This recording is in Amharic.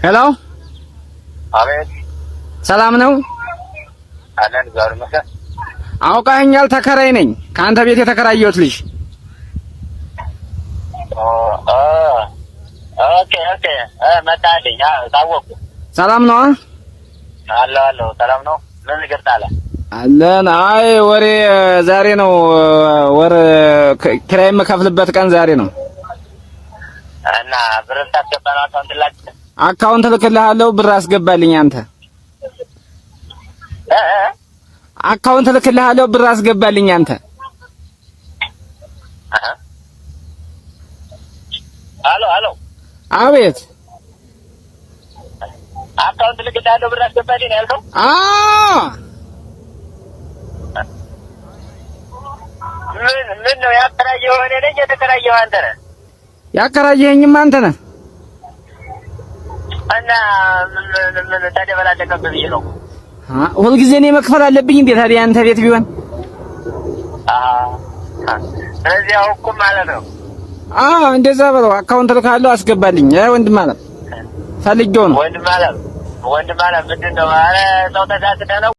Hello። አቤት። ሰላም ነው? አለን፣ እግዚአብሔር ይመስገን። አውቃኸኛል? ተከራይ ነኝ። ከአንተ ቤት የተከራየሁት ልጅ። Okay፣ መጣልኝ። ታወቅኩ። ሰላም ነው? አለሁ አለሁ፣ ሰላም ነው። ምን እግር ጣለ? አለን። አይ ወሬ ዛሬ ነው፣ ወር ኪራይ የምከፍልበት ቀን ዛሬ ነው። እና ብር ታስገባ ነው? Account ላክ። Account እልክልሃለሁ፣ ብር አስገባልኝ አንተ። Account እልክልሃለሁ፣ ብር አስገባልኝ አንተ። አሎ አሎ። አቤት። Account ልክልሃለሁ፣ ብር አስገባልኝ ነው ያልከው? አዎ። ምን ምን ነው፣ ያከራየኸው እኔ ነኝ፣ የተከራየኸው አንተ ነህ? ያከራየኸኝማ አንተ ነህ። እና ምን ምን ተደበላለቀብህ ብዬ ነው። ሁልጊዜ እኔ መክፈል አለብኝ እንዴ ታዲያ አንተ ቤት ቢሆን? ስለዚህ አውኩም ማለት ነው። አዎ፣ እንደዛ በለው። Account ልካለሁ፣ አስገባልኝ። አይ ወንድም አለም፣ ፈልጌው ነው። ወንድም አለም፣ ወንድም አለም፣ ምንድን ነው? ኧረ ሰው ተሳስተህ ነው።